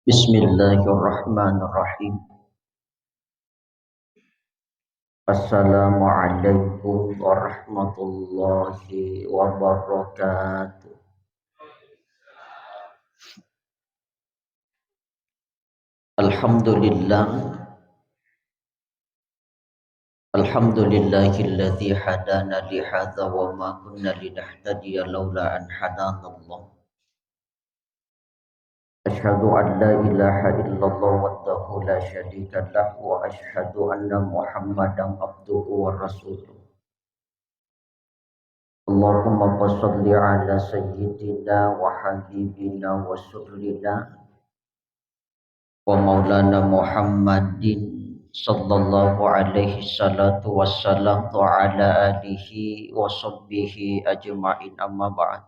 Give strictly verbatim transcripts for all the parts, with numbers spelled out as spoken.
Bismillahirrahmanirrahim. Assalamualaikum warahmatullahi wabarakatuh. Alhamdulillah. Alhamdulillahilladzi hadana lihadza wa ma kunna linahtadiya laula an hadanallah. Asyhadu an la ilaha illallah wahdahu la syarika lah wa asyhadu anna Muhammadan abduhu wa rasuluh. Allahumma fasalli ala sayyidina wa habibina wa rasulina wa maulana Muhammadin sallallahu alaihi salatu wassalam wa ala alihi wa sahbihi ajma'in, amma ba'd.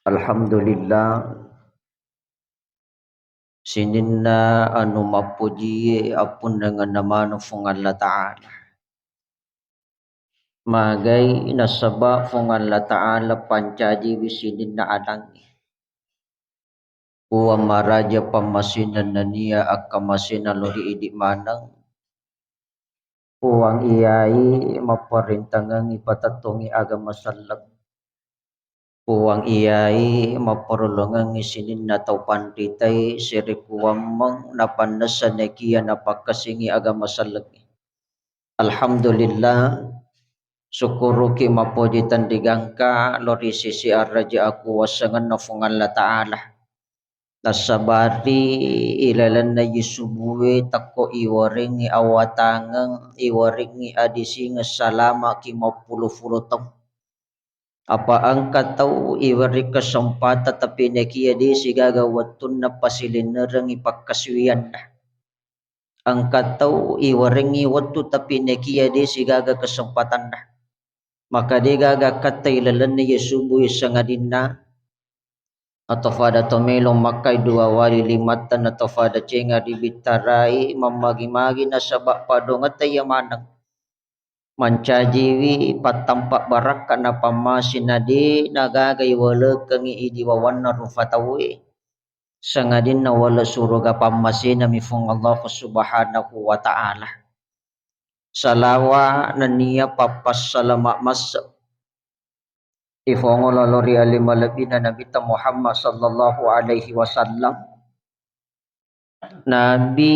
Alhamdulillah, sininna anu mappojie appunnangenna maneng Fuang Allah Ta'ala. Magai nasaba Fuang Allah Ta'ala pancajiwi sininna adangnge. Puang maraja pammasena nennia akkamasena lao ri idi maneng. Puang iyai mapparentangengngi patettongngi agama selleng. Puang iyai mapparolongengngi sininna tau panritai sere kuwammeng napannessa naekiya napakkasingi agama sellengnge. Alhamdulillah, sukkuruki mappoji tenrigangka lao ri sisi araja akuwasengenna Fuang Allah Ta'ala. Nassabari ilalenna ye subue takko iwarengngi awatangeng, iwarengngi adisingeng salamaki mappulo-pulo taung. Apa engka tau iwerri kesempatan tapi naekiya de sigaga wettunna pasilennerengngi pakkasuwianna. Engka tau iwerengngi wettu tapi naekiya de sigaga kesempatanna. Maka de gaga katta ilalenna ye subue sangadinna atau fada to melo makkai dua wali limatta na to fada cenga ribittarai mammagi-magi nasaba padongetta iya maneng. Mancajiwi pattampa barakka na pammase na de nagaga iwalekengngi idi wawanna rufa tauwe. Sangadinna wale suruga pammasenami Fuang Allah Subhanahu wa Ta'ala. Salawa nennia pappassalama masse ifongolo lao ri ale malebbina Nabitta Muhammad sallallahu alaihi wasallam. Nabi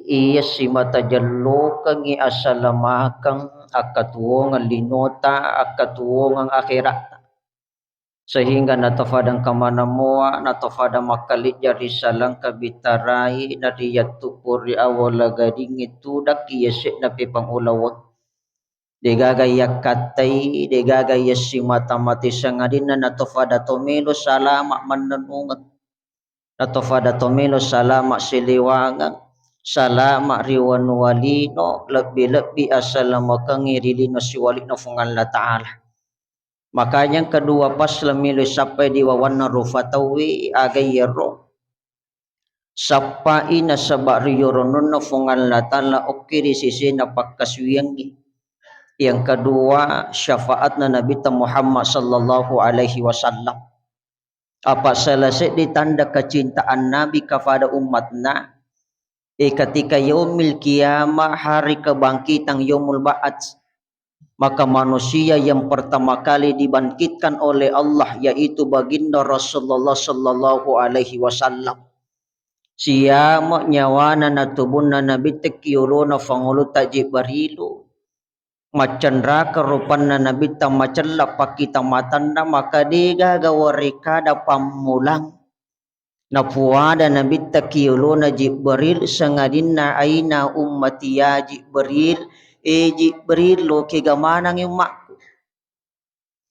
iya simata jellokengngi asalamakeng akkatuwongeng linota, akkatuwongeng akheratta. Sehingga natofadang kamanamoa, natofadang makkalijja ri salangka bitarai, nariyattuppuri awala gadingnge tudakki yase'na pepang ulaweng. Degaga yakkattai, degaga yassimata mate sangadinna natofada tomelo salama mannennungeng. Natofada tomelo salama siliwangeng, salama ri wanua lino, lebbi-lebbi asalamakengngi ri lino siwali'na Fuang Allah Ta'ala. Makanya yang kedua pas lemilo sappai di wawanna rufa tauwe aga iyaro. Sappai nasaba riyorononna Fuang Allah Ta'ala okke ri sesena pakkasuwiangnge. Yang kedua, syafaatna Nabitta Muhammad sallallahu alaihi wasallam. Apa salah seddi tanda kecintaan Nabi kepada umatna, eh, ketika yaumil qiyamah, hari kebangkitan, yaumul ba'ats, maka manusia yang pertama kali dibangkitkan oleh Allah yaitu baginda Rasulullah sallallahu alaihi wasallam. Siama nyawana na tubunna Nabitta ki yolona Fanguluta Jibrilu. Maccenraka rupanna Nabitta, macella pakkita matanna, maka degaga warekkada pammulang. Napuada Nabitta ki yolona Jibril, sangadinna aina ummati ya Jibril, e Jibril, lokega manengngi ummakku.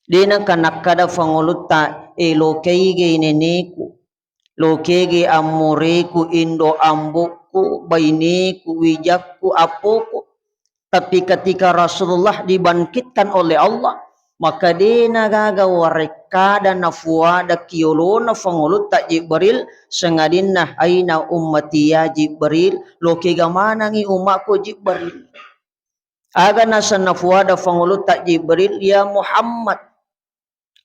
De nengka nakkada Fangulutta, e, lokege neneku, lokege ammureku, indo ambokku, baineku, wijakku, appoku. Tapi ketika Rasulullah dibangkitkan oleh Allah, maka de nagaga warekkada nafuada ki yolona Fangulutta Jibril, sangadinna aina ummati ya Jibril, lokega manengngi umakku Jibril. Aga naseng nafuada Fangulutta Jibril, ya Muhammad,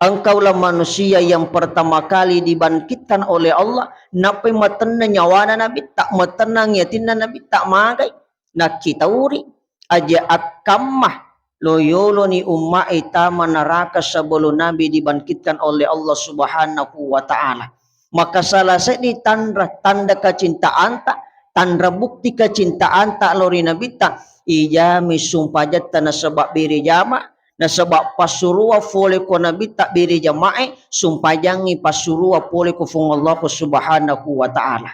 Engkaulah manusia yang pertama kali dibangkitkan oleh Allah, nappai matenna nyawana Nabitta, matennang yatinna Nabitta, magai, nakkitauri, aja akkamma lo yoloni ummae tama naraka sebelum Nabi dibangkitkan oleh Allah Subhanahu wa Ta'ala. Maka salah seddi tanra, tanda kecintaanta, tanra bukti kecintaanta lao ri Nabitta, ijami sumpajetta nasaba bere jama, nasaba passurua fole ko Nabitta bere jamae, sumpajangngi passurua pole ko Fuang Allah Subhanahu wa Ta'ala.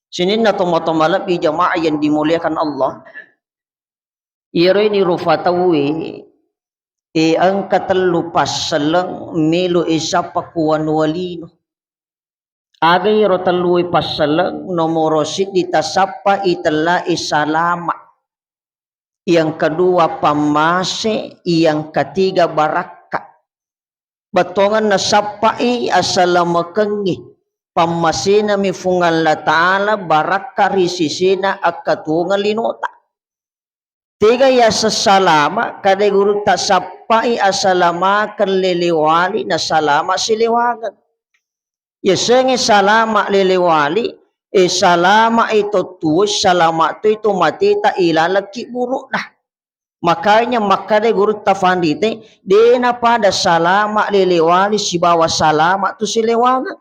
Sininna tomatoa malebbi jamaah yang dimuliakan Allah. Iyaro ini rufa tauwe, e, engka tellu passaleng melo e sappa ku wanua lino. Aga iyaro tellue passaleng? Nomoro siddi, tasappa i tella e salama. Yang kedua, pammase. Yang ketiga, barakka. Bettuangenna sappai asalamekengngi, pammasenami Fuang Allah Ta'ala, barakka ri sisena akkatuwongeng linota. Tega yaseng salama, kada gurutta sappai asalamakeng lelewali, na salama silewangeng. Yasengnge salama lelewali, e, salama e to tuwoi, salama toi to mateta ilaleng kibburu'na. Makanya makkada gurutta fanrite, dena pada salama lelewali sibawa salama tu silewangeng.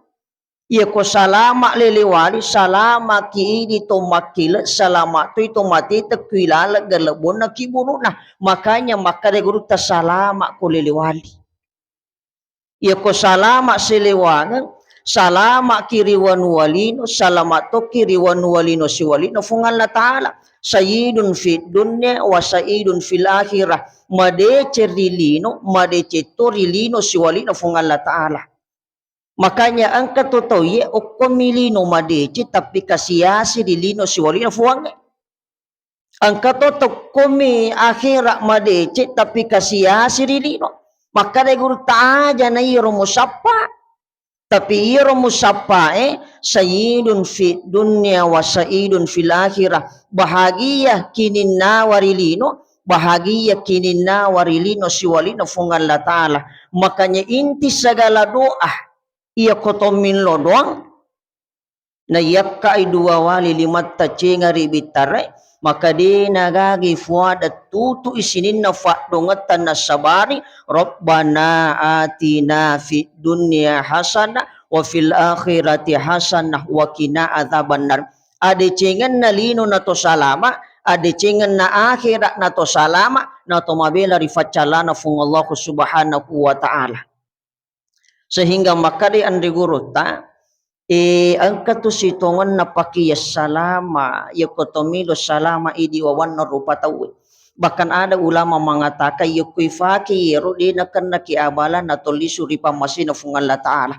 Iyako salama lelewali, salama ki idi to makkile, salama toi to mateta ku ilaleng galebbonna kibburu'na. Makanya makkada gurutta salama ko lelewali. Iyako salama silewangeng, salama ki ri wanua lino, salama tokki ri wanua lino siwalina Fuang Allah Ta'ala. Sayyidun fid dunya wa sayyidun fil akhirah. Madeceng ri lino, madeceng to ri lino siwalina Fuang Allah Ta'ala. Makanya engka to tauye okkomi lino madeceng tapi kasiasi ri lino siwalina Fuangnge. Engka to tokkomi akhera madeceng tapi kasiasi ri lino. Makkada gurutta, aja na iyaro musappa. Tapi iyaro musappae, sayyidun fid dunya wa sayyidun fil akhirah. Bahagia kininnawa ri lino, bahagia kininnawa ri lino siwalina Fuang Allah Ta'ala. Makanya inti segala doa, iyako to millo doang, naiyakkai dua wali limatta cenga ri bittarae, maka de nagagi fuada tutui sininna faddongetta nasabari, Rabbana atina fid dunya hasanah wa fil akhirati hasanah wa qina adzabannar. Adecengenna lino na to salama, adecengenna akhera na to salama, na to mabela ri faccalana Fuang Allah Subhanahu wa Ta'ala. Sehingga makkadai anre gurutta, e, engka tu sitongenna pakeya salama, yako to melo salama idi wawanna rupa tauwe. Bahkan ada ulama mengatakan, yako ifake yero de nakennaki abala na to lisu ri pammasena Fuang Allah Ta'ala.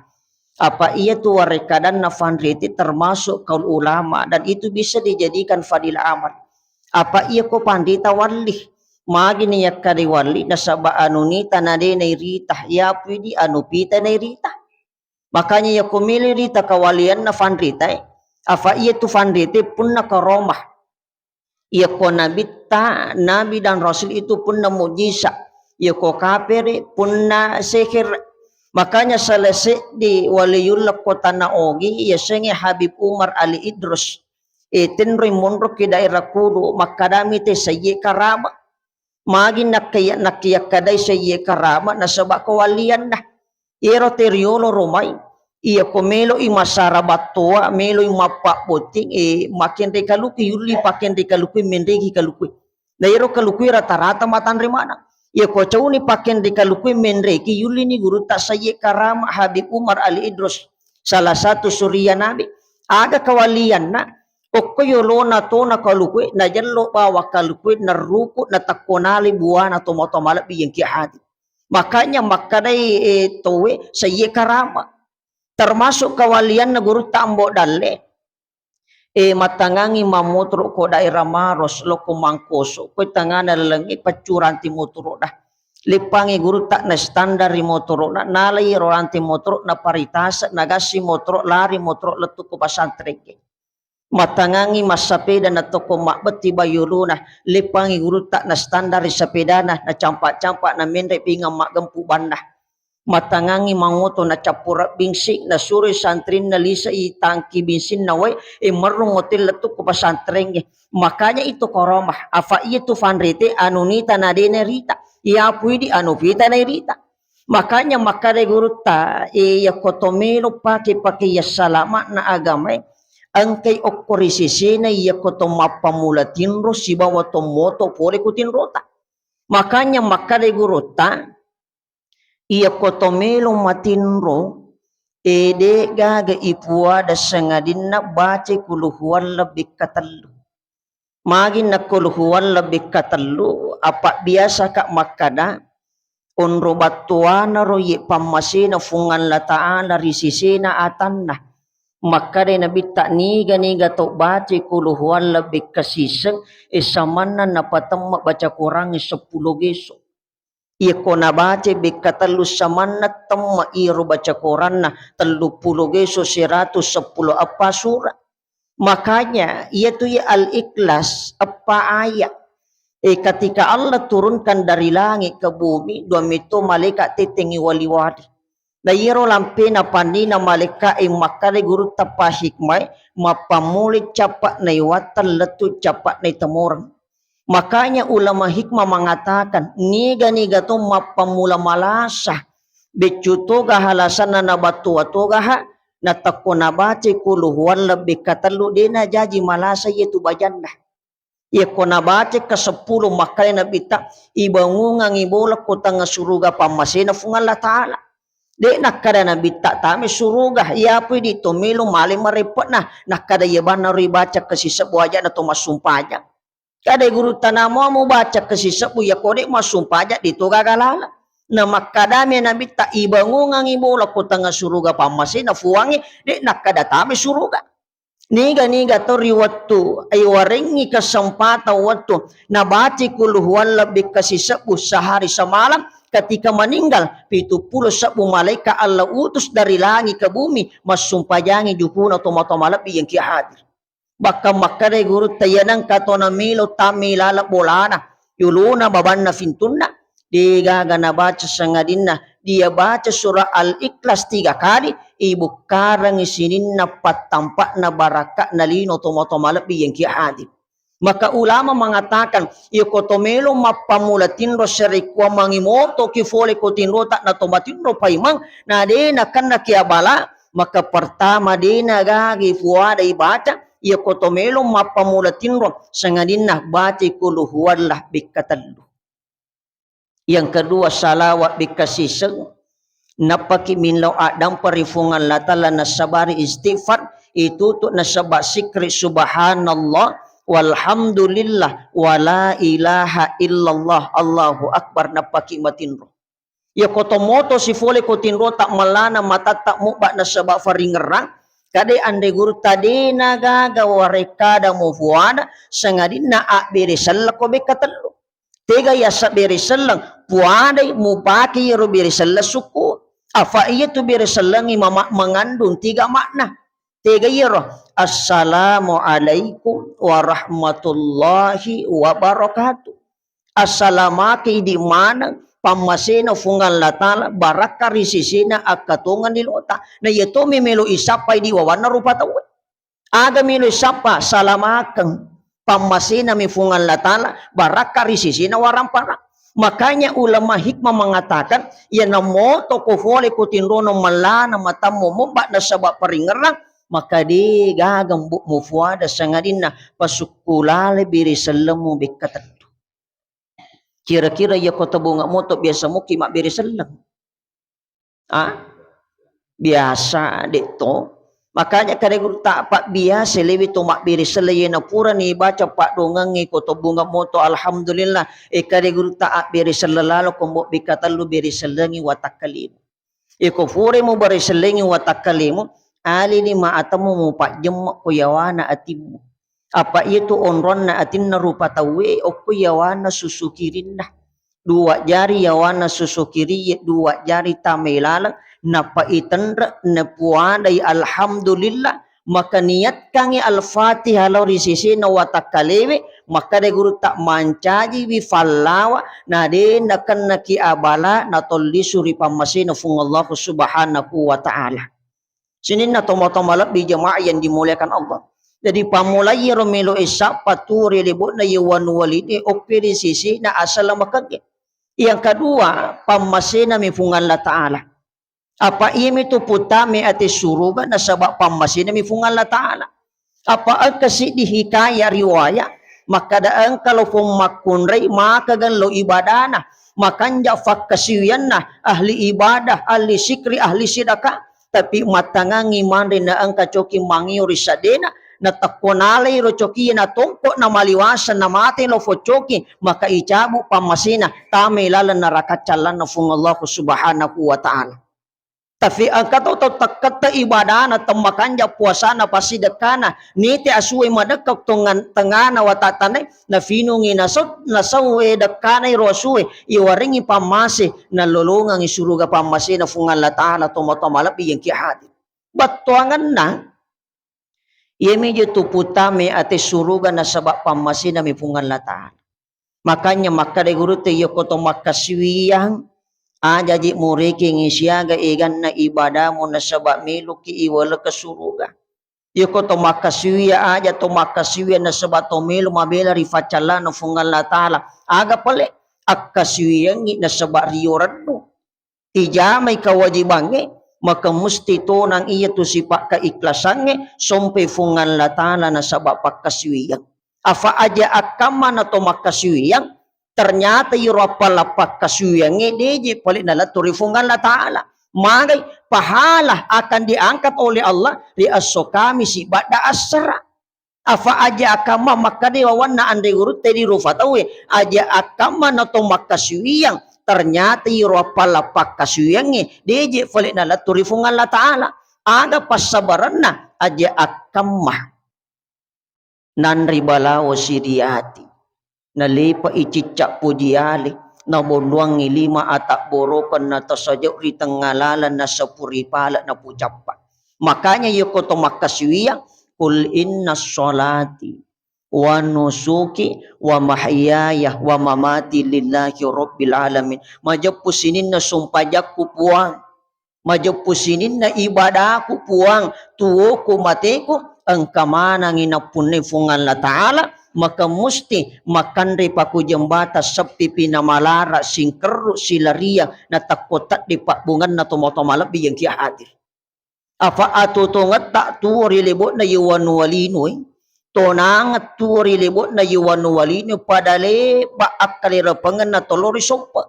Apa iya tu warekkadanna fanrite termasuk kaul ulama dan itu bisa dijadikan fadilah amal. Apa iya ko panrita walli? Magi ni yakkada walli nasaba anu nita na de nairita, yapu idi anu pita nairita. Makanya yako melo rita kawalianna fanrita e, afa iya tu fanrita e punna karomah. Yako nabitta, nabi dan rasul itu punna mujizat. Yako kapere punna seher. Makanya salah seddi waliyullah ko tana ogi yasengnge Habib Umar Ali Idrus. E, tenroi monroki daerah Kudu, makkadami te sayye karama. Magi nakkiya-, nakkiyakkadai sayye karama nasaba kawallianna. Iyaro te riolo romai, iya ko meloi masara battoa, meloi mappabbotting, e, makenre kaluku, yulli pakenre kaluku, menreki kaluku. Na iyaro kaluku rata-rata matanre maneng. Iya ko cauni pakenre kaluku, menreki, yullini gurutta sayye karama Habib Umar Ali Idrus, salah satu suria Nabi. Aga kawallianna? Okko yolona tona kalukue, najello bawang kalukue, naruku, natakkonali buana tomatoa malebbi yengki hati. Makanya makkadai, e, towe, sayye karama. Termasuk kawallianna gurutta Ambo Dalle. E, mattangangi mammotoro ko daerah Maros, loko Mangkoso, koe tangana lalengnge paccu ranting motoro da. Leppangi gurutta na standar ri motoro na, nalai ro ranting motoro na paritase, nagassi motoro, lari motoro lettu ko pasantrengnge. Mattangangi massapeda na toko mabbetti bayuluna, leppangi gurutta na standar ri sapedana, na campa-campa na menre pingang maggempu banna. Matangangngi mangoto, nacappureng binsing, nasuroi santrinna lisei tangki binsinna wae, e, merrung hotel lettu ko pesantrengnge. Makanya itu koromah, afa iya tu fanrite anu nita na dena rita, iya puidi anu pita na rita. Makanya makkada gurutta, e, yakko to melo pake-pake iya salama'na agamae, engkai okko ri sesena yakko to mappammula tinro sibawa to moto pole ku tinrota. Makanya makkada gurutta, iyako to melo matinro, e, de gaga ipuada sangadinna baca kuluhuwalla bekka tellu. Magi na kuluhuwalla bekka tellu, apa biasa ka makkada, onro battuanaro ye pammasena Fuang Allah Ta'ala ri sesena atanna. Makkadai Nabitta, niga-niga to baca kuluhuwalla bekka siseng, e, samanna napatemma baca Quran seppulo geso. Iyako nabaca bekka tellu samanna temma iro baca Quranna telluppulo geso seratus seppulo eppa sura. Makanya, iyatu iya Al-Ikhlas, eppa ayat. E, ketika Allah turunkan dari langit ke bumi, dua metto malaikat tetengi wali-wali. Na iyaro lampena pannina malaika'e makkada gurutta pa hikmae, mappammulai cappa naiwattang lettu cappa naitemoreng. Makanya ulama hikmah mengatakan, niga-niga to mappammula malasa, beccu togaha lasanna nabattua togaha, natakko nabaca kuluhuwalla bekka tellu, de najaji malasa iyatu bajanna. Iyako nabaca ke seppulo, makkada Nabitta, ibangungangi bola ko tengnga suruga pammasena Fuang Allah Ta'ala. De nakkada Nabitta tame suruga, iyapui di to melo male mareppe'na, nakkada iya banna ro ibaca ke sisebbu aja'na to massumpajang. Kada gurutta, namoa mubaca ke sisebbu, iyako de massumpajang de to gaga laleng. Na makkadami Nabitta, ibangungangi bola ko tengnga suruga pammasena Fuangnge, de nakkada tame suruga. Niga-niga to ri wettu, iwarengngi kesempatan wettu nabaca kuluhuwalla bekka sisebbu sehari semalam, ketika meninggal, pitu pulo sebbu malaikat Allah utus dari langit ke bumi, massumpajangi jukuna tomatoa malebbi yang ki hadir. Bahkan makkadai gurutta, iya nengka to namelo tamme laleng bolana, yolona babanna fintunna, de gaga nabaca sangadinna dia baca surah Al-Ikhlas tiga kali, ibukkarengngi sininna pattampa'na barakka'na lino tomatoa malebbi yang ki hadir. Maka ulama mengatakan, iyako to melo mappammula tinro, sarekkuammangngi moto ki fole ko tinrota na to matinro paimeng, na de nakenna ki abala, maka pertama de nagagi fuada ibaca, iyako to melo mappammula tinro, sangadinna baca kuluhuwalla bekka tellu. Yang kedua, salawat bekka siseng. Nappaki millau addampa ri Fuang Allah Ta'ala, nasabari istighfar, itutu nasaba sikri subhanallah, walhamdulillah, wala ilaha illallah, Allahu Akbar, nappaki matinro. Iyako to moto sifole ko tinrota mallana matatta mubba nasaba faringerrang, kade anre gurutta de nagaga warekkada mufuada, sangadinna abbere selleng ko bekka tellu. Tega yasabere selleng, puadai mupake iyaro bere selleng sukku. Afa iyatu bere sellengngi mama mengandung tiga makna. Tega iyaro, "Assalamualaikum warahmatullahi wabarakatuh." Assalamaki idi maneng pammasena Fuang Allah Ta'ala, barakka ri sesena akkatongeng lilota. Na iya tommi melo isappai di wawanna rupa tauwe. Aga melo isappa, salamakeng, pammasenami Fuang Allah Ta'ala, barakka ri sesena waramparang. Makanya ulama hikmah mengatakan, iya namoto ko fole ko tinrono mallana matammu mubba nasaba paringerrang, maka de gaga mbu mufuada sangadinna pasukkulale bere sellemmu bekka tellu. Kira-kira iyako to bunga moto biasa muki mabbere selleng? Ah? Biasa, de to. Makanya kade gurutta, apa biasa lewi to mabbere selleng, iyana purani baca paddongengnge ko to bunga moto, alhamdulillah. E, kade gurutta, abbere selleng lalo ko mbo bekka tellu bere sellengngi watakkalemu. Iko furai mubere sellengngi watakkalemu, alini ma atemmu mupajjemme ko yawana atimmu. Apa iyatu onronna atinna rupa tauwe, okko yawana susu kirinna. Dua jari yawana susu kiriye, dua jari tamai laleng, nappa itenre, napuadai alhamdulillah, maka niatkangngi Al-Fatihah lao ri sesena watakkalewe, Makkeda gurutta, mancajiwi fallawa, na de nakennaki abala, natollisu ri pammasena Fuang Allahu Subhanahu wa Ta'ala. Sininna tomatoa malebbi jamaah yang dimuliakan Allah. Jadi, pammulai iyaro melo e sappa tuo ri lebo'na ye wanuwa lino e, okko ri sisina asalamakeng e. Yang kedua, pammasenami Fuang Allah Ta'ala. Apa iyamitu putame ate suruga nasaba pammasenami Fuang Allah Ta'ala. Apa engka siddi hikayah riwayat, makkada engka lo pong makkunrai maka gello ibadana, makanja fakkasiwianna, ahli ibadah, ahli sikri, ahli sidaka, tapi mattangangi manre na engka coki mangio ri saddena, natekko nalai ro coki na tongko na maliwasa na mate lo foccoki, maka icabu pammasena, tamai laleng neraka callanna Fuang Allahu Subhanahu wa Ta'ala. Tapi engka to tau tekkette ibadana, temmakanja puasana, pasidekkana, nite asue madekka tongan-, tengana watatanai, nafinungi nasau-, nasaue dekkana iro asue, iwarengi pammase, nalolongangi suruga pammasena Fuang Allah Ta'ala, tomatoa malebbi yang ki hadir. Bettuangenna, iyami je tu putame ate suruga nasaba pammasenami Fuang Allah Ta'ala. Makanya makkeda gurutta, iyako to makkasiwiang, aja je murekengi siaga eganna ibadamu nasaba meloki iwalekeng suruga. Iyako to makkasiwiang, aja to makkasiwiang nasaba to melo mabela ri faccallana Fuang Allah Ta'ala. Aga pale akkasiwiangngi nasaba rio rennu. Ijamai kewajibangnge, maka musti tonang iyatu sipa' keikhlasangnge, sompe Fuang Allah Ta'ala nasaba pakkasiwiang. Afa aja akkamma na to makkasiwiang, ternyata iyaro appala pakkasiwiangnge deje pale nalettu ri Fuang Allah Ta'ala. Magai pahala akan diangkat oleh Allah ri esso Kamisi badda assara. Afa aja akamma makkeda wawanna anre gurutta di rufa tauwe, aja akamma na to makkasiwiang, ternyata iro appala pakkasiwiangnge deje fale nalettu ri Fuang Allah Ta'ala. Aga passabarenna? Aja akamma nanri balawo siriati. Nalepe'i cicca puji ale, nabonduangngi lima atabborokeng, natasajau ri tengnga laleng, nasapuri pale, napucappa. Makanya iyako to makkasiwiang, "Qul inna sholati wa nusuki wa mahyaya wa mamati lillahi rabbil alamin." Majeppu sininna sumpajakku Puang. Majeppu sininna ibadaku Puang, tuwoku mateku, engka manengngi nappunnai Fuang Allah Ta'ala, maka musti makkanre pakujeng bata seppipi namalara singkerru silariang natakko teddi pabbungenna tomatoa malebbi yang kia hadir. Afa atotongetta tuwo ri lebo'na ye wanuwa linoe, tonangeng tuwo ri lebo'na ye wanuwa linoe pada lebba akkalerapengenna tolo ri sompe.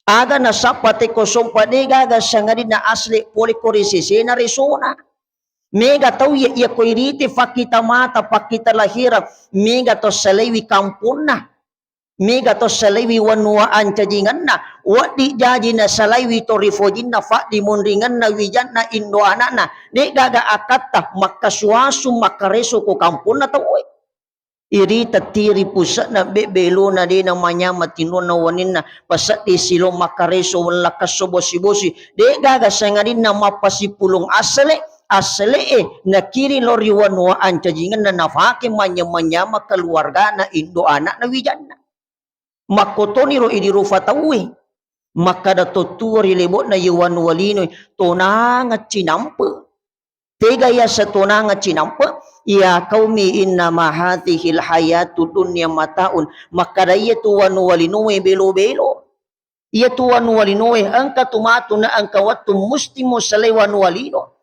Aga nasappa tekko sompa de gaga sangadinna asli pole ko ri sesena resona. Mega tau iya, iya ko iriti fakkita mata, fakkita lahirang, mega to salaiwi kamponna, mega to salaiwi wanua ancajingenna, wedding jaji nasalaiwi to rifojinna, faddimunringenna, wijanna, indo anakna, de gaga akatta makkasuasu makkareso ko kamponna tauwe. Irita tiri puse'na, be-, belona de namanyameng tinronna waninna, paseddi silo makkareso wella kesso bosi-bosi, de gaga sangadinna mappasipulung assele, assele e nakiring lao ri wanua ancajingenna nafake manyameng-nyameng keluargana, indo anakna, wijanna. Makkotoniro idi rufa tauwe. Makkada to tuwo ri lebo'na ye wanua linoe, tonangeng cinampe. Tega yaseng tonangeng cinampe? Ya qaumi innama hadzihil hayatud dunya mataun. Makkada iyatu wanua linoe belo-belo. Iyatu wanua linoe engka tu matu na engka wettu musti musalai wanua lino.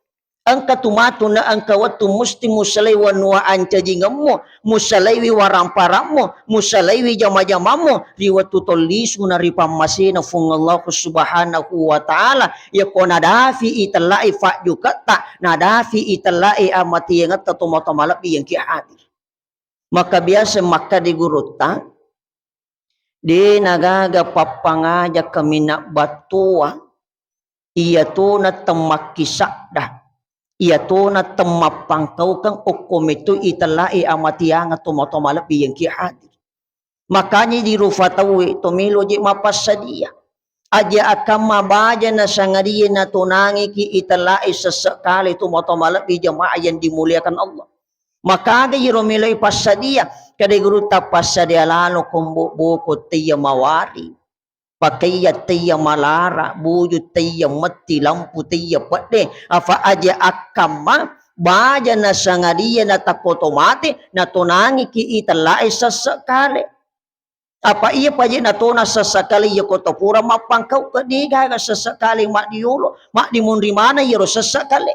Engka tu matu na engka wettu musti musalai wanua ancajingemmu, musalaiwi waramparammu, musalaiwi jama-jamammu ri wettu tollisuna ri pammasena Fuang Allahu Subhanahu wa Ta'ala. Yako nadafi itellae fajjuketta, nadafi itellae amatiangetta tomatoa malebbi yang ki hadir. Maka biasa makkada gurutta, de nagaga pappangaja kaminang battoa, iyatona temmakki sadda, iyatona temmappangkaukeng okko metto itellae amatiangeng tomatoa malebbi yang ki hadir. Makanya di rufa tauwe to melo je mappassadia. Aja akamma baja na sangadie natonangiki itellae sesse kale tomatoa malebbi jamaah yang dimuliakan Allah. Makaga iro meloi passadia? Kada gurutta passadia lalo kombo boko teiya mawari. Pakaiya teiya malara, buju teiya metti, lampu teiya pedde. Afa aja akkamma, baja nasangadia natakkoto mate, natonangiki itellae sesse kale. Apa iya paje natona sesse kale iya koto pura mappangkau ke degaga sesse kale maddiolo, maddimunri maneng iyaro sesse kale.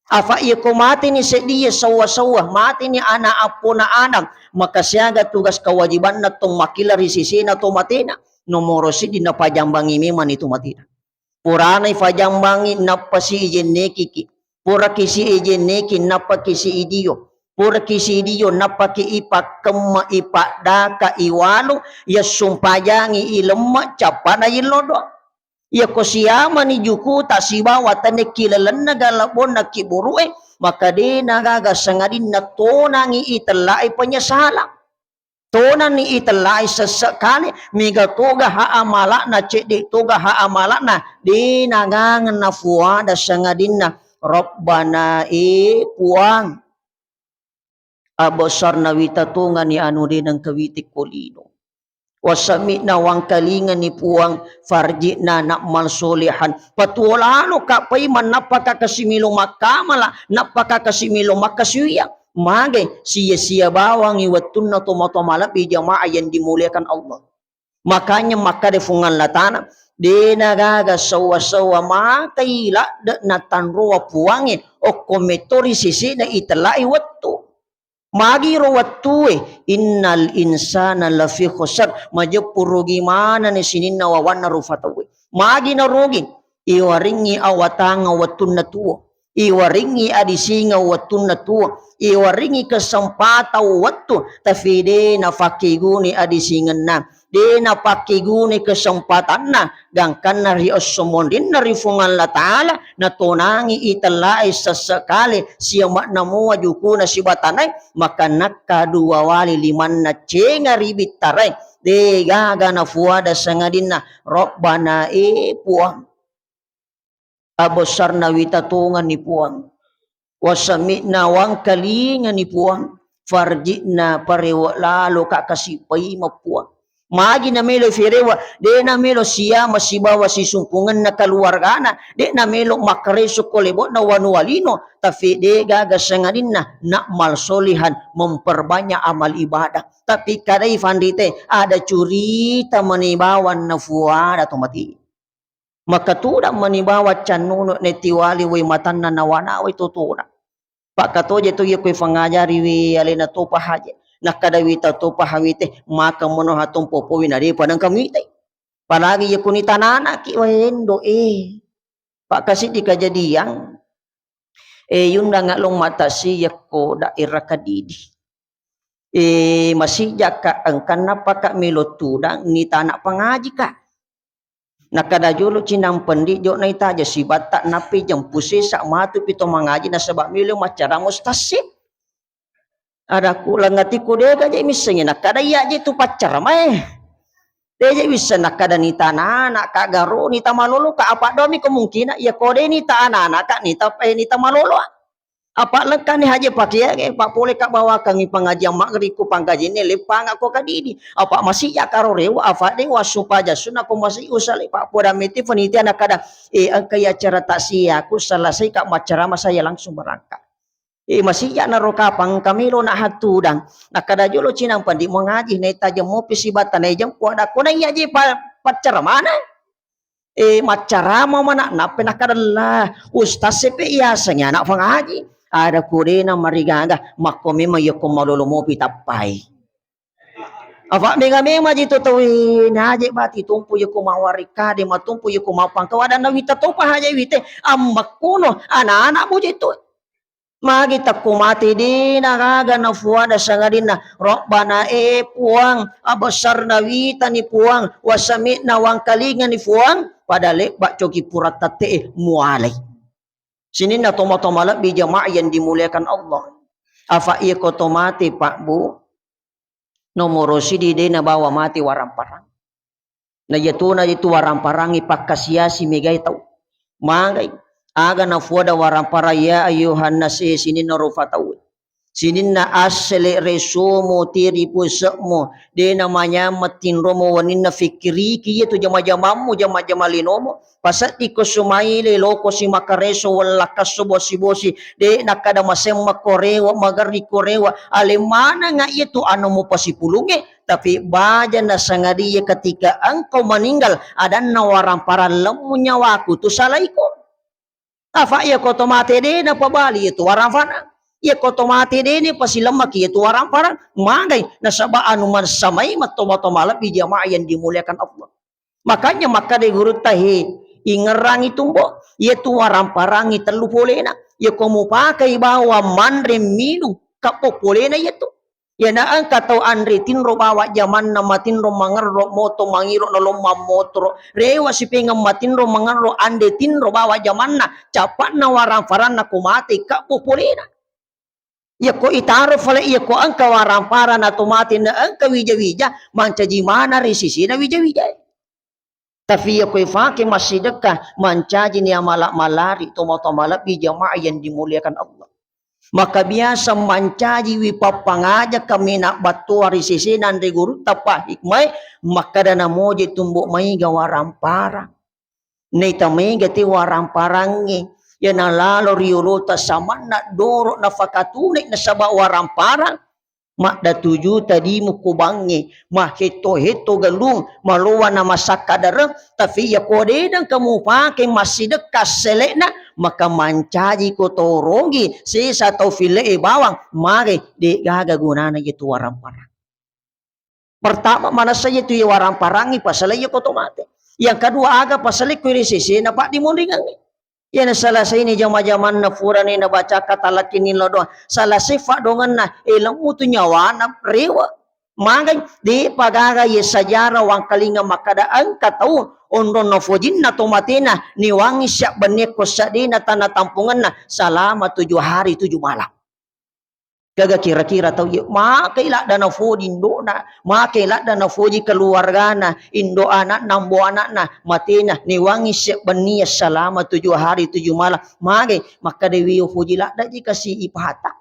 Afa iya ko mateni seddie sauwa-sauwa, mateni ana appona Adam, maka siaga tugas kewajibanna tong makkilla ri sesena to matena, nomoro siddi napajambangi memang itu matena. Purana ifajambangi, nappasi ijennekiki. Puraki si ijenneki, nappaki si idio. Puraki si idio, nappaki ipakkemme, ipaddaka, iwalu, yassumpajangi ilemme, cappana illodo. Yako siamani jukuta sibawa tanekki lalenna galabbonna kiburu'e, maka de nagaga sangadinna tonangi itellae penyesalang. Tonanni itellai sesse kale, mega toga ha amala'na, cedde toga ha amala'na, de nagangeng nafuada sangadinna, Rabbana, e Puang, abesarna wita tongani anu de nengka wite ko lino. Wasami'na, wangkalingani Puang, farji'na na'mal solehan. Patuo lalo ka paimeng, nappaka kasi melo makkamala, nappaka kasi melo makkasuwiyang. Magai sia-sia bawangngi wettunna tomatoa malebbi jamaah yang dimuliakan Allah. Makanya makkada Fuang Allah Ta'ala, de nagaga sauwa-sauwa makai ladde natanroa Puangnge, okko metto ri sesena itella'i wettu. Magi ro wettue, innal insana lafi khusr, majeppu rugi manenni sininna wawanna rufa tauwe. Magi narugi? Iwaringngi awatangeng wettunna tuo. Iwaringngi adisingeng wettunna tuo, iwaringngi kesempatang wettu, tapi de napakkeguni adisingenna, de napakkeguni kesempatanna, gangkanna ri esso monrinna ri Fuang Allah Ta'ala, natonangi itellae sesse kale, sia ma'na mua jukuna sibatanae, maka nakka dua wali limanna cenga ri bittarae, de gaga nafuada sangadinna, Rabbana, e Puang. Abesarna wita tongani Puang. Wasami'na, wangkalingani Puang. Farji'na, parewe lalo ka kasi paimeng Puang. Magi namelo firewe, de namelo siama sibawa sisumpungenna keluargana, de namelo makkareso ko lebo'na wanua lino, tapi de gaga sangadinna na'mal solihan, memperbanyak amal ibadah. Tapi kadai fanrite, ada curita mani bawang nafuada to mati. Maka tudang mani bawang cannunu netiwali wai matanna nawana wai totona. Pakkatoje tu iya koi fangajari wi alena topa haje. Nakkada wita topa hawite, maka mono hatong popowi na depa nengka mitai. Apalagi iya kuni tananaki wai endo e. Pakkasiddi kajadiang, e, yundanga long matasi yakko daerah Kadidi. E, masijaka engkanna paka melo tudang nitana pangajika. Nakkada jolo cinampendi jo naitaja sibatta nappi jempu sesa matu pito mangaji nasaba melo maccara mustasi. Adaku langatiku dega je missengi nakkada iya je tu paccara mae. Deje wisseng nakkada nitana anak ka garo nita malolo ka apa domi kemungkinan iya kode nita anak-anak ka nita eh nita malolo. Apa lengkani haji pakeangnge, pa pole ka bawakangngi pangajian magrib ko pangkajinne leppanga ko Kadidi. Apa masija karo rewa, apa de wassumpaja sunna ko masija usale pa poda meti panitia nakkada, e engka iya acara taksia ku selesai ka maccarama saya langsung berangkat. E masija naro kapang kamelo na hattudang. Nakkada jolo cinampendi mangaji naita jemmopi sibatta naijeng kuada kona iya je pa-, paccaramana. E, maccarama mana, nappa nakkadalla, ustaz sepe yasengnge anak fangaji. Ada kodena marigaga, makko memang yokko malolo mopi tappai. Apa mega-mega ji tu tauwe, naje bati tumpu yokko mawari kade, matumpu yokko mapangkau, ada nawita topa haja wite, ammekkono, anak-anak boje tu. Magi takko mate dena gaga nafuada sangadinna, Rabbana, e Puang, abesarna witani Puang, wasami'na wangkalingani Puang, pada lebba coki pura tatte'e mualai. Sininna tomatoa malebbi jamaah yang dimuliakan Allah. Afa iya ko to mate, Pak, Bu? Nomoro sidi de nabawa mate waramparang. Na iyatona itu waramparang ipakkasiasi megai tau. Magai. Aga nafuada waramparang ya ayyuhan nas e sininna rufa tau. Sininna assele resomo tiri puse'mo, de namanyameng tinromo wenninna fikkiriki iyatu jama-jamammu, jama-jama linomo. Paseddiko sumaile loko simakareso wellakkasso bosi-bosi, de nakkada masemmekko rewe, magerrikko rewe, ale manengnga iyatu anu mupasipulungnge, tapi baja nasangadie ketika engkau meninggal, adanna waramparang lemmu nyawaku tu salaiko. Afa iyako to mate de napabali iyatu waramparang. Iyako to mate de ni pasilemmaki iyatu waramparang. Magai nasaba anu mansamai matto-matto malebbi jamaah yang dimuliakan Allah. Makanya makkada gurutta, he, ingerrangi tumbo, iyatu waramparangi tellu polena. Iyako mupakai bawang manre minung, kabbo polena iyatu. Iyana engka tau anre tinro bawa jamanna, matinro mangerro moto, mangiro nalong mammotoro, rewa sipengeng matinro mangerro, ande tinro bawa jamanna, capa'na waramparanna ko mate kabbo polena. Iyako itaro fale, iyako engka waramparang na to mate na engka wija-wija, mancaji mana ri sisina wija-wijae. Tapi iyako ifake massidekka, mancajini amala malari, tomatoa malebbi jamaah yang dimuliakan Allah. Maka biasa mancajiwi pappangaja kaminang battoa ri sesena anre gurutta pa hikmae, makkada namoje tumbo maiga waramparang. Naita mega te waramparangnge, yana lalo ri olota samanna doro nafakatune nasaba waramparang. Madda tuju tadimu kubangnge, mahetto-hetto galung, malowa na masakkadareng, tapi yako de nengka mupake massidekka selekna, maka mancaji ko tau rogi, sesa tau fille'e bawang, mage de gaga gunana yetu waramparang. Pertama, manessa yetu ye waramparangngi pasala yako to mate. Yang kedua, aga pasala ko ri sesena paddimonringangnge. Iyana salasai ni jama-jamanna furani nabaca katalakini lao doang. Salasai faddongenna, elemmu tu nyawana rewe. Magai, de pagaga ye sejarah wangkalinga makkada engka tau onrong nafojinna to matena niwangi siabbenni ko seddena tana tampungenna selama tujuh hari tujuh malam. Gaga kira-kira tau ye, makai ladda nafoji indo'na, makai ladda nafoji keluargana, indo anakna, ambo anakna, matena, niwangi siabbenni selama tujuh hari tujuh malam. Magai, makkada wi ufoji ladda ji kasi ipahata.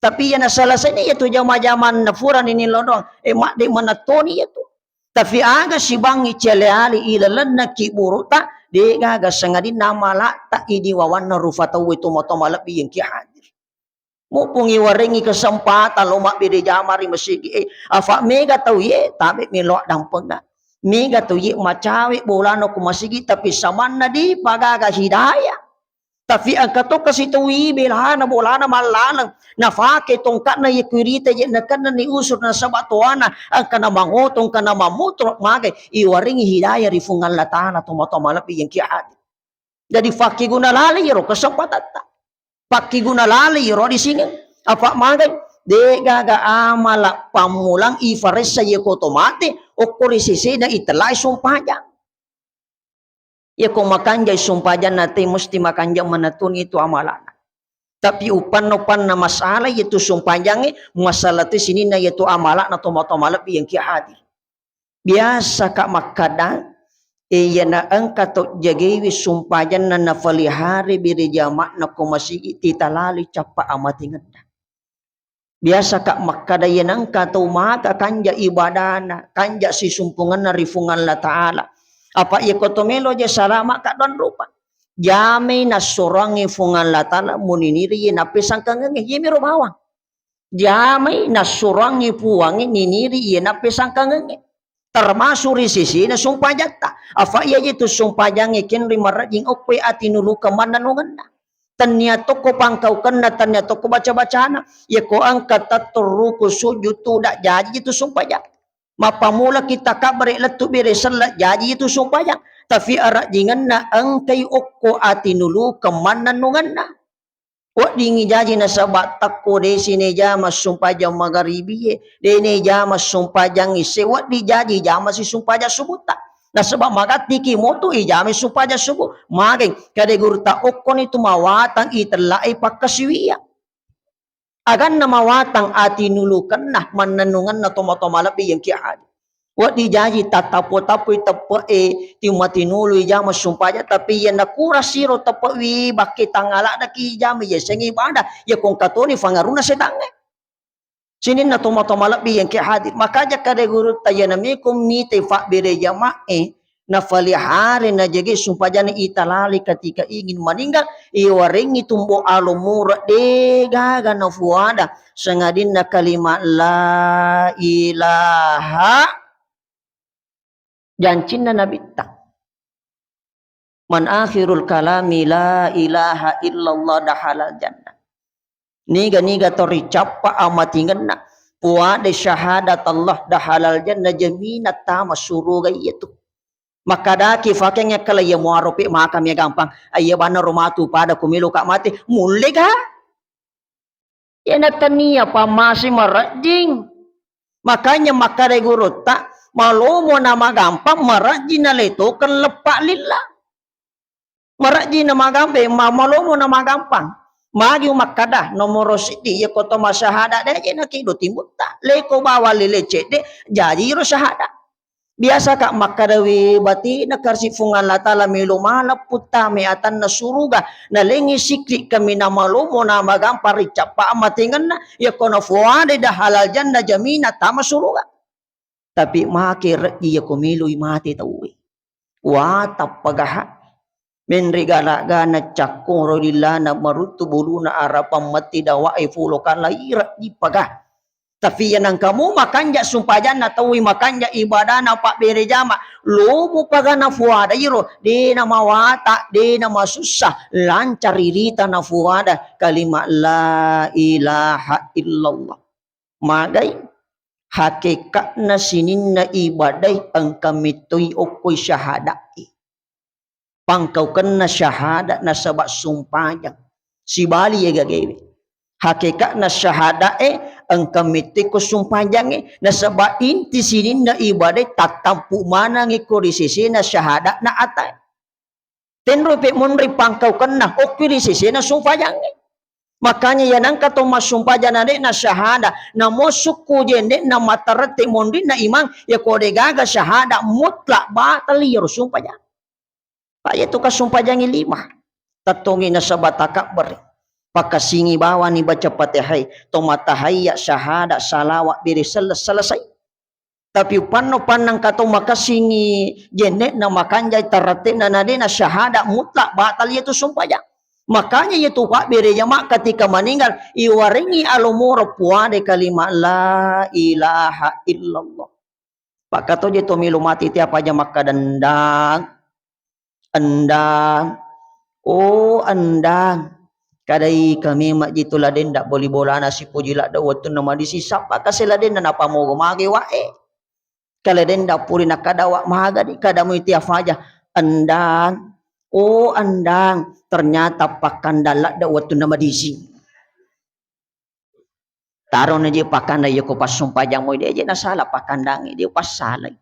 Tapi yana salasai ni yetu jama-jamanna furani ni lao doang, e madde manettoni yetu. Tapi aga sibangngi cele ali ilalenna kiburuta, de gaga sangadinna malatta idi wawanna rufa tauwe tomatoa malebbi yengki hadir. Mumpung iwarengngi kesempatan lo mabbere jama ri masigi e, afa mega tau ye tabe melo dampenga. Mega tau ye macawe bolana ko masigi tapi samanna de pagaga hidayah. Tapi engka to kasi tau i belana bolana mallaleng, nafake tongkatna ye kuirita ye nakenna ni usur nasaba toana, engka na mangoto, engka na mamutro, magai iwarengngi hidayah ri Fuang Allah Taala tomatoa malebbi yengki hadir. Jadi fakkiguna laleng iyaro kesempatatta. Fakkiguna laleng iyaro disingeng. Apa magai? De gaga amala pammulang ifaressa yeko to mate, okko ri sesena itelai sumpajang. Yeko makanjai sumpajanna te musti makanjai manatuni itu amalana. Tapi upanna-upanna masalah yetu sumpajangnge, masalah tu sininna yetu amalana tomatoa malebbi yengki hadir. Biasa ka makkada, e, iyana engka to jagaiwi sumpajanna nafalihare bere jama'na ko masigi titalali cappa amatengenna. Biasa ka makkada, iyana engka tau maka kanja ibadana, kanja sisumpungenna ri Fuang Allah Taala. Apa iyako to melo je salama ka doang rupa. Jamai nassuroangngi Fuang Allah Taala muniniri ye nappesangkangengnge, yemiro bawang. Jamai nassuroangngi Puangnge niniri iye nappesangkangengnge. Termasuk ri sesena sumpajatta. Afa iya je tu sumpajangnge kenri marajing okkoe atinulukeng mannanungenna. Tennia tokko pangkaukenna, tennia tokko baca-bacana. Yeko engka tetto ruku sujud tuda jaji je tu sumpajang. Mappamulaki takabbere lettu bere selle jaji je tu sumpajang. Tapi arajingenna engkai okko atinulukeng mannanungenna. Weddingngi jaji nasaba takko desi nejama sumpajang magaribie, de nejama sumpajang isse, wedding jaji jama si sumpajang subutta. Nasaba magattiki motu ijama sumpajang subuh. Mageng, kade gurutta okkoni tu mawatang itellai pakkasiwiang. Aganna mawatang atinulukenna mannennungenna tomatoa malebbi yengki hadir. Wedding jaji tattappo-tappoi teppe'e, timma tinului jama sumpajang, tapi iya nakurang siro teppe'wi bakke tangala daki jama, iya seng ibadah, iya kongka toni fangaruna setangnge. Sininna tomatoa malebbi yang ke hadir. Maka jakka de gurutta, iya namiko mite fabbere jama'e, nafalihare najage sumpajang ita lali ketika ingin meninggal, iwarengi tumbo alo mura de gaga nafuada, sangadinna kalimat la ilaha, jancinna nabitta. Man akhirul kalami la ilaha illallah dahalal jannah. Niga-niga to ricappa amatingenna, puade syahadat Allah dahalal jannah, jaminan tama suruga iyatu. Makkadaki fakeng kala iya muaro pe maka mia gampang. Iya banna ro matu pada kumelo ka mate, mulle ga? Iya na tania pammase marejjing. Makanya makkadai gurutta, malomo na magampang, marejjing na letokeng leppa lilla. Marejjing na magampang, ma-, malomo na magampang. Magi makkada nomoro siddi, iya ko to masyahada de je na kido timbutta. Leko bawang lele cedde, jaji ro syahada. Biasa ka makkadawi batina karsi Fuang Allah Ta'ala melo maleng puttame atanna suruga, nalengi sikri kami namalomo namagampang ricappa amatengenna, yakko nafuade dahalal jannah jaminan tama suruga. Tapi make reddi yako meloi mate tauwe. Wa tappagaha. Menre gala-gana cakkoro lillana maruttu buluna arapang matti dawae fulo kala ira dipaga. Tapi iya nangkamu makanja sumpajanna tauwi, makanja ibadana pabbere jama, lomo pagana fuada iro, de namawata, de namasussa, lancar irita nafuada kalimat la ilaha illallah. Magai hakekatna sininna ibadai engka mettoi okkoi syahadae. Pangkaukenna syahada nasaba sumpajang. Sibali ye gagewe. Hakekatna syahadae engka metteko sumpajangnge, nasaba inti sininna ibadae tattampu manangngi ko ri sesena syahadana atae. Tenro pe monri pangkaukenna okki ri sesena sumpajangnge. Makanya ya nangka to massumpajang na de'na syahada, namo sukku jenne na matarette monrinna imang, ya ko de gaga syahada mutlak batal iyaro sumpajang. Pak, iyatu kasumpajangngi lima. Tettongi nasaba takabbere. Pakassingi bawani baca Fatihai, to matahaiya, syahada, salawat, bere selle-, selesai. Tapi upanno pannang kato makassingi jenne'na, makanjai taratte'na, na de'na syahada mutlak batal iyatu sumpajang. Makanya iyatu pabbere jama ketika meninggal, iwarengi alomoro puade kalimat la ilaha illallah. Pakkatoje to melo mati tiap aja makkada, "Endang, endang, oh, endang." Kadai kami majji tu la denda boli bolana sipuji ladde wettunna madisi, sappa kase la denda napamogo mage wae. Kala denda puri nakada wa maga di kada mu tiap aja, "Endang, oh, endang." Ternyata pakkandang ladde wettunna madisi. Tarona je pakkandang, iya ko passumpajang moi, de je nasala pakkandangnge, de passalai.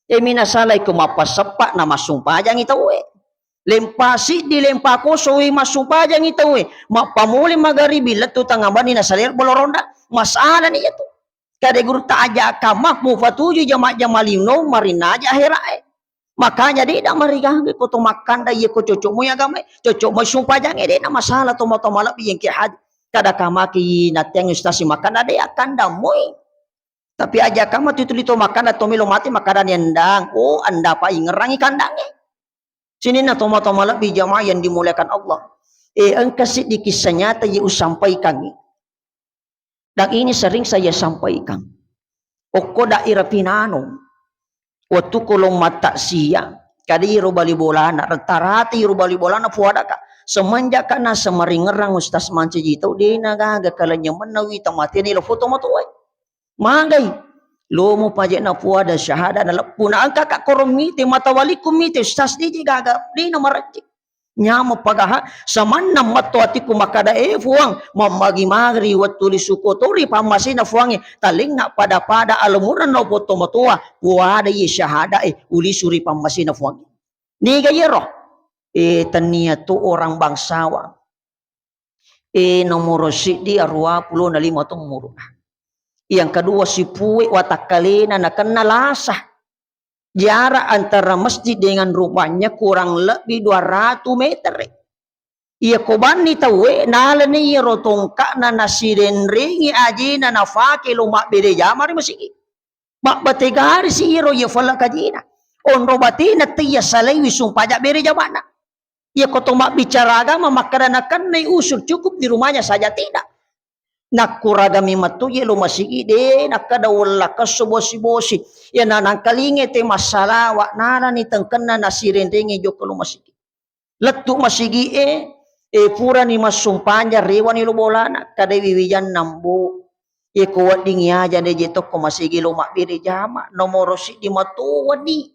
Emi nasalai ko mappaseppa na massumpajangi tauwe. Lempa siddi, lempa kosoi massumpajangi tauwe. Mappamole magaribi lettu tangnga banni nasalai bolo ronda. Masalani iyatu. Kade gurutta aja kamma mupatuju jama-jama lino marinna aja aherae. Makanya de da marigaga ko to makkanda, iya ko cocok moi agamae, cocok moi sumpajangnge, de na masalah to matoa malebbi yengke haji. Kada kamaki nateang ustaz si makkanda de akkanda moi. Tapi aja kamma tu tuli to makkanda to melo mati makkada ni endang. Oh, anda pa ingerangi kandangnge. Sininna to matoa malebbi jamaah yang dimuliakan Allah. Eh, engka siddi kisah nyata ye usampaikangi. Dan ini sering saya sampaikan. Okko daerah Pinanong, wettu ko lo mattaksiya, kada iro bali bolana, rata-rata iro bali bolana puadaka. Semenjak kana semaringerang Ustaz mancaji tau, dena gaga kalenyemenna wita matene lo foto matoai. Magai, lomo pajekna puada syahada na leppuna, engka ka korong mite, mata waliku mite, Ustaz, deje gaga, dena marejje. Nyameng pagaha, samanna metto atiku makkada, "Eh, Fuang, mammagi-magari wettu lisu kotori pammasena Fuangnge, talengnga pada-pada alomurang na potto matoa, puada iye syahada e ulisu ri pammasena Fuangnge." Niga iyaro? Eh, tennia tu orang bangsawan. Eh, nomoro siddi aruwa pulo na lima tu umuruna. Yang kedua, sipue watakkalena nakenna lasa. Jarak antara masjid dengan rumahnya kurang lebih dua ratus meter. Iya ko banni tauwe, nalani iyaro tongka'na nasirenrengi ajena nafake lo mabbere jama ri masigi. Mabbategarisi iyaro iya fala kajina. Onro batena teiya salaiwi sumpajang bere jamana. Iya ko to mabbicara agama makkada nakennai usur cukup di rumahnya saja, tidak. Nakkuragami matu iya lo masigi de nakkada wella kesso bosi-bosi. Iya na nangkalinge te massalawa nalani tengkenna nasirenrengi jokka lo masigi. Lettu masigi'e, e, purani massumpajang, rewani lo bolana, kadai wiwijanna, Mbo. Iya ko weddingngi aja de je tokko masigi lo mabbere jama, nomoro siddi matoani.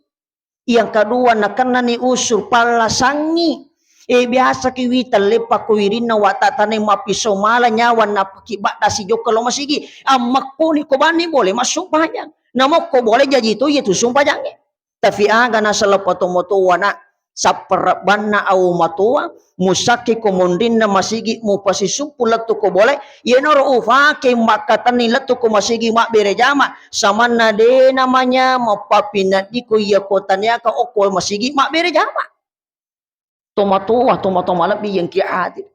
Yang kedua, nakennani usur pallasangngi. E, biasa ki wita leppa ko wirinna watatanai mappiso mala nyawa napaki badda sijokka lo masigi. Ammakkoni ko banni boleh massumpajang. Namokko boleh jaji to iya tu sumpajangnge. Tapi aga nasala patomatoa na sapperebbanna awu matoa, musakke ko monrinna masigi mupasisuppu lettu ko bole, iyanaro ufake makkatenni lettu ko masigi mabbere jama, samanna de namanya mappapineddiko iya ko taniaka okko masigi mabbere jama. Tomatoa, tomatoa malebbi yang ki hadir.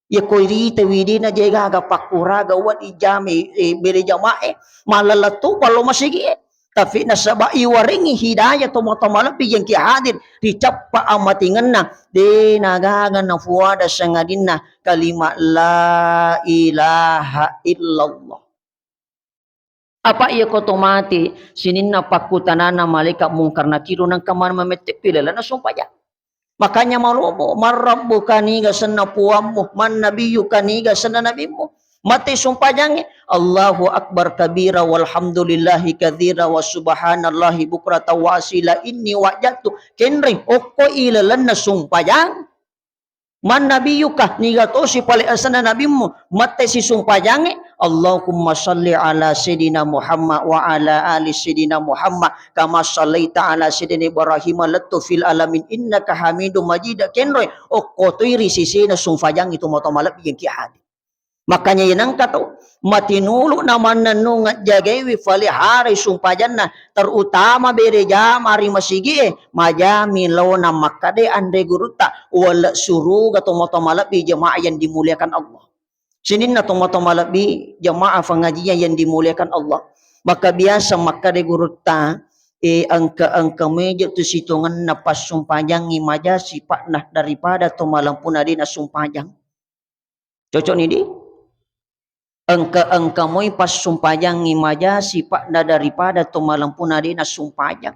Iya ko irita widina je gaga pakkuraga wedding jame, e, bere jamae, mallalettu pallo masigi e. Tapi nasaba iwarengi hidayah tomatoa malebbi yang ki hadir, ricappa amatingenna, de nagaga nafuada sangadinna kalimat la ilaha illallah. Apa iya ko to mati, sininna pakkutanana malaikat Mungkar Nakir nengka maneng mamettepi lalenna sumpajang. Makanya malomo, "Man rabbuka, niga senna puammu, man nabiyyuka, niga senna nabimmu." Mate sumpajangnge, "Allahu akbar kabira walhamdulillahi katsira wa subhanallahi bukratan wa asila inni wajjahtu." Kenreng okko ilalenna sumpajang. "Man nabiyyuka," niga tosi pale asenna nabimmu, mette sisumpajangnge, "Allahumma salli ala Sayyidina Muhammad wa ala ali Sayyidina Muhammad kama sallaita ala Sayyidina Ibrahim lettu fil alamin innaka Hamidum Majid," kenroi okko toi ri sisena sumpajangnge tomatoa malebbi yang ki hadir. Makanya yenengka tau matinulu na mannennungeng jagaiwi fale harai sumpajanna, terutama bere jama ri masigi e, majami laona makkade anre gurutta, wale suruga tomatoa malebbi jamaah yang dimuliakan Allah. Sininna tomatoa malebbi jamaah pengajian yang dimuliakan Allah. Maka biasa makkade gurutta, e, engka-engka meje tu sitongenna passumpajangngi maja sipa'na daripada to malempuna de nasumpajang. Cocok ni di? Engka-engka moi passumpajangngi maja sipa'na daripada to malempuna de nasumpajang.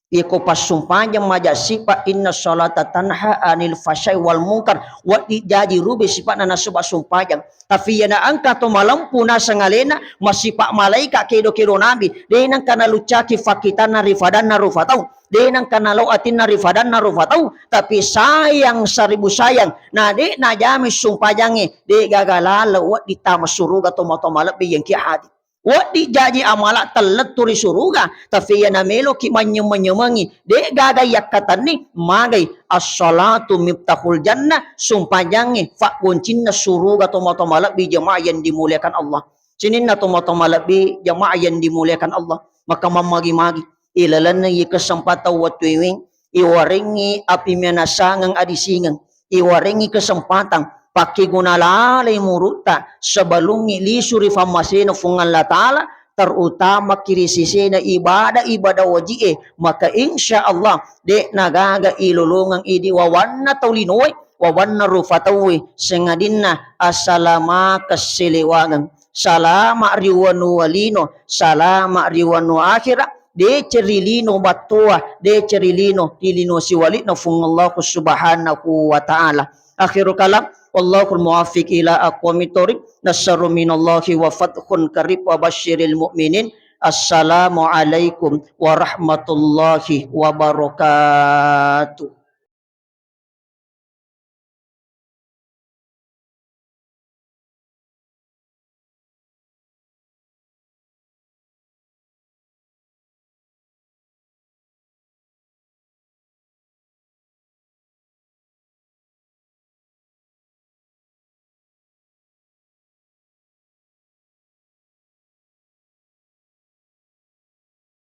Iyako passumpajang maja sipa, inna salata tanha anil fahsyai wal munkar, wedding jaji rube sipa'na nasaba sumpajang. Tapi iyana engka to malempu naseng alena, masipa malaika kedo-kedo nabi, de nengka naluccaki fakkitanna ri fadanna rufa tau, de nengka nalao atinna ri fadanna rufa tau, tapi sayang saribu sayang, na de najami sumpajangnge, de gaga laleng wedding tama suruga tomatoa malebbi engki hadir. Wedding jaji amala tellettu ri suruga, tapi iyana meloki manynyemeng-nyamengi, de gaga yakkatenni, magai, as-salatu miftahul jannah, sumpajangnge faggoncinna suruga tomatoa malebbi jamaah yang dimuliakan Allah. Sininna tomatoa malebbi jamaah yang dimuliakan Allah, maka mammagi-magi ilalenna iye kesempatan wettuewe, iwarengngi api menasangeng adisingeng, iwarengngi kesempatan pakkeguna lalai murutta sebelumngi lisu ri fammasena Fuang Allah Ta'ala, terutamaki ri sisena ibadah-ibadah waji'e, maka insya Allah de nagaga ilolongeng idi wawanna tau linoe, wawanna rufa tauwe, sengadinna asalamakeng selewangeng. Salama ri wanua lino, salama ri wanua akhira, deceng ri lino battoa, deceng ri lino, ri lino siwali'na Fuang Allahu Subhanahu wa Ta'ala. Akhirul kalam, wallahul muwaffiq ila aqwamit thoriq. Nasrun minallahi wa fathun qarib wa basyiril mu'minin. Assalamualaikum warahmatullahi wabarakatuh.